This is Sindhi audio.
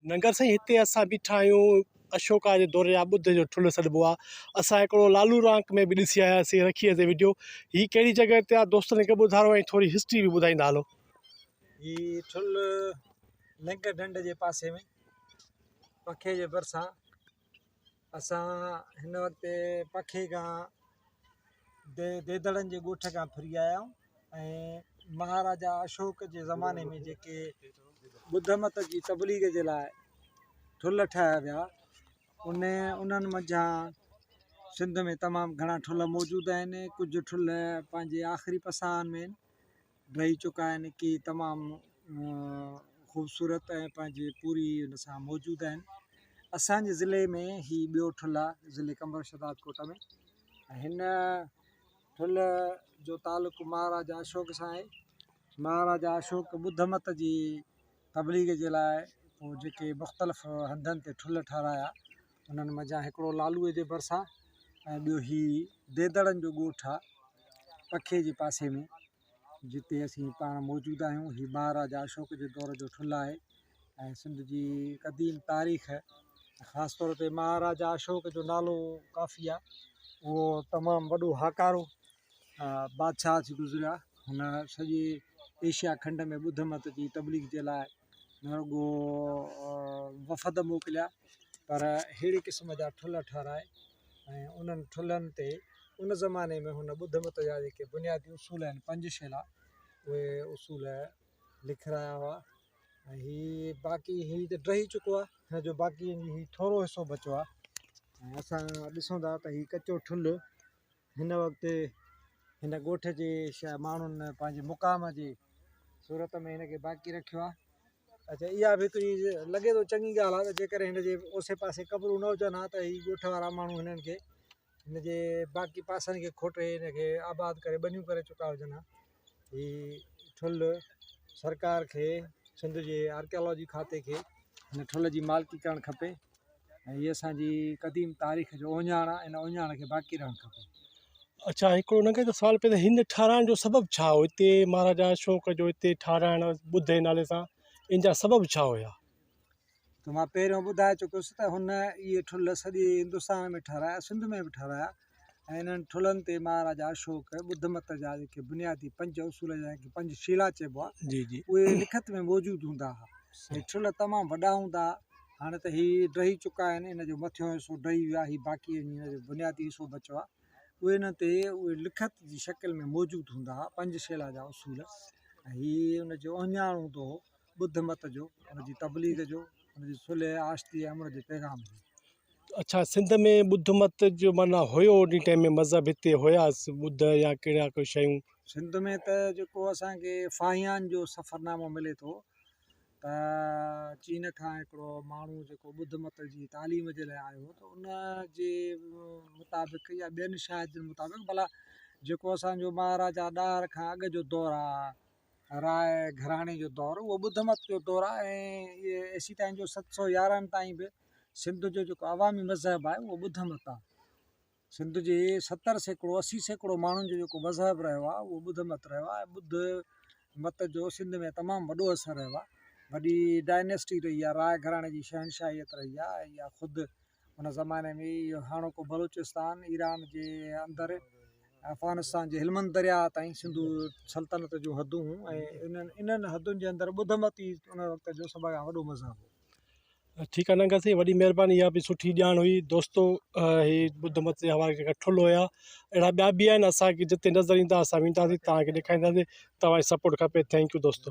ننگر سائين هتي اسان بيٺا آهيون اشوڪا جي دور جا ٻڌ جو ٺلهه سڏبو آهي اسان هڪڙو لالو رانڪ ۾ به ڏسي آياسين رکي هتي وڊيو هي ڪهڙي جڳهه تي آهي دوستن کي ٻڌارو ۽ ٿوري هسٽري به ٻڌائيندا هلو. هي ٺلهه لنڪ ڍنڍ جي پاسي ۾ پکي جي ڀرسان اسان هن وقت پکي کان ديدڙن جي ڳوٺ کان ڦري آيا آهيون ۽ مهاراجا اشوڪ جي زماني ۾ جيڪي ٻڌ مت جي تبليغ جي لاء ٺلهه ٺاهيا ويا ان انهن منجهان سنڌ ۾ تمام گهڻا ٺلهه موجود آهن ڪجهه ٺلهه پنهنجي آخري پساهن ۾ آهن ڊهي چڪا آهن ڪي تمام خوبصورت ۽ پنهنجي پوري ان سان موجود آهن اسانجي ضلعي ۾ هي ٻيو ٺلهه آهي ضلعي قمبر شهدادڪوٽ ۾ هن ٺلهه جو تعلق مهاراجا اشوڪ سان آهي. مهاراجا اشوڪ ٻڌ مت جي تبليغ جي لاء پوء جيڪي مختلف هنڌن تي ٺلهه ٺهرايا، انهن منجهان هڪڙو لالوء جي ڀرسان ۽ ٻيو هي ديدڙن جو ڳوٺ آهي پکي جي پاسي ۾ جتي اسين پاڻ موجود آهيون. هي مهاراجا اشوڪ جي دور جو ٺلهه آهي ۽ سنڌ جي قديم تاريخ خاص طور تي مهاراجا اشوڪ جو نالو ڪافي آهي اهو تمام وڏو هاڪارو بادشاهه ٿي گذريو آهي هن سڄي ايشيا کنڊ ۾ ٻڌ مت جي تبليغ جي لاء نه رڳو وفد موڪليا پر اهڙي قسم جا ٺلهه ٺهرائي ۽ انهن ٺلهن تي ان زماني ۾ هن ٻڌ مت جا جيڪي بنيادي اصول آهن پنج شيلا اهي اصول لکرايا هئا ۽ هي باقي هي ته ڊهي چڪو آهي هن جو باقي هي ٿورو حصو بچو آهي ۽ اسان ڏسون ٿا ته هي ڪچو ٺلهه هن وقت هن ڳوٺ جي ماڻهن پنهنجي مقام جي صورت ۾ هن کي باقي رکيو آهي اچھا اها به هڪڙي لڳي ٿو چڱي ڳالهه آهي ته جيڪڏهن هن جي اوسي پاسي قبرون نه هجن ها ته هي ڳوٺ وارا ماڻهو هنن کي هن جي باقي پاسن کي کوٽي هن کي آباد ڪري ٻنيون ڪري چڪا هجن ها هي ٺلهه سرڪار کي سنڌ جي آرڪيالاجي کاتي کي هن ٺلهه جي مالڪي ڪرڻ کپي ۽ هي اسان جي قديم تاريخ جو اهڃاڻ آهي ان اهڃاڻ کي باقي رهڻ کپي. اڇا هڪڙو هن کي ته سوال پيدا هن ٺهرائڻ جو سبب ڇا هو هتي مهاراجا اشوڪ جو هتي ٺهرائڻ ٻڌ جي نالي سان ان جا سبب ڇا هيا؟ ته مان پهريون ٻڌائي چڪس ته هن اهي ٺلهه سڄي هندستان ۾ ٺهرايا سنڌ ۾ به ٺهرايا ۽ انهن ٺلهن تي مهاراجا اشوڪ ٻڌ مت جا جيڪي بنيادي پنج اصول يا ڪي پنج شيلا چئبو آهي جي جي اهي لکت ۾ موجود هوندا هئا هي ٺلهه تمام وڏا هوندا هئا هاڻي ته هي ڊهي چڪا آهن ان جو مٿيون حصو ڊهي ويو آهي هي باقي ان جو بنيادي حصو بچيو آهي اهي ان تي اهي لکت جي شڪل ۾ موجود هوندا هئا پنج شيلا جا اصول ۽ هي ان جو اهڃاڻ هوندو هو ٻڌ مت جو، ان جي تبليغ جو، ان جي صلح، آشتي ۽ امن جي پيغام جو. اڇا سنڌ ۾ ٻڌ مت جو معنيٰ هيو انهي ٽائيم ۾ مذهب هتي هيا ٻڌ يا ڪهڙا ڪو شيون. سنڌ ۾ ته جيڪو اسان کي فاهيان جو سفرنامو ملي ٿو ته چين کان هڪڙو ماڻهو جيڪو ٻڌ مت جي تعليم جي لاء آيو هو ته ان جي مطابق يا ٻين شاهدين مطابق ڀلا جيڪو اسان جو مهاراجا ڏاهر کان اڳ جو دور آ راء گهراڻي جو دور اهو ٻڌ مت جو دور آهي ۽ ايسيتائين جو 711 تائين به سنڌ جو جيڪو عوامي مذهب آهي اهو ٻڌ مت آهي. سنڌ جي 70% 80% ماڻهن جو جيڪو مذهب رهيو آهي اهو ٻڌ مت رهيو آهي ۽ ٻڌ مت جو سنڌ ۾ تمام وڏو اثر رهيو آهي. وڏي ڊائنيسٽي رهي آهي، راء گهراڻي جي شهنشاهيت رهي آهي ۽ اها خود ان زماني ۾ اهو هاڻوڪو بلوچستان ايران جي اندر افغانستان جي هلمند درياء تائين سنڌو سلطنت جون حدون هيون ۽ انهن انهن حدن جي اندر ٻڌ مت ئي ان وقت جو سڀ کان وڏو مذهب هو. ٺيڪ آ ننگر سائين وڏي مهرباني اها به سٺي ڄاڻ هئي دوستو هي ٻڌ مت جي حوالي سان ٺلهه هيا اهڙا ٻيا به آهن اسان کي جتي نظر ايندا اسان وينداسين توهان کي ڏيکارينداسين توهان جي سپورٽ کپي thank you دوستو.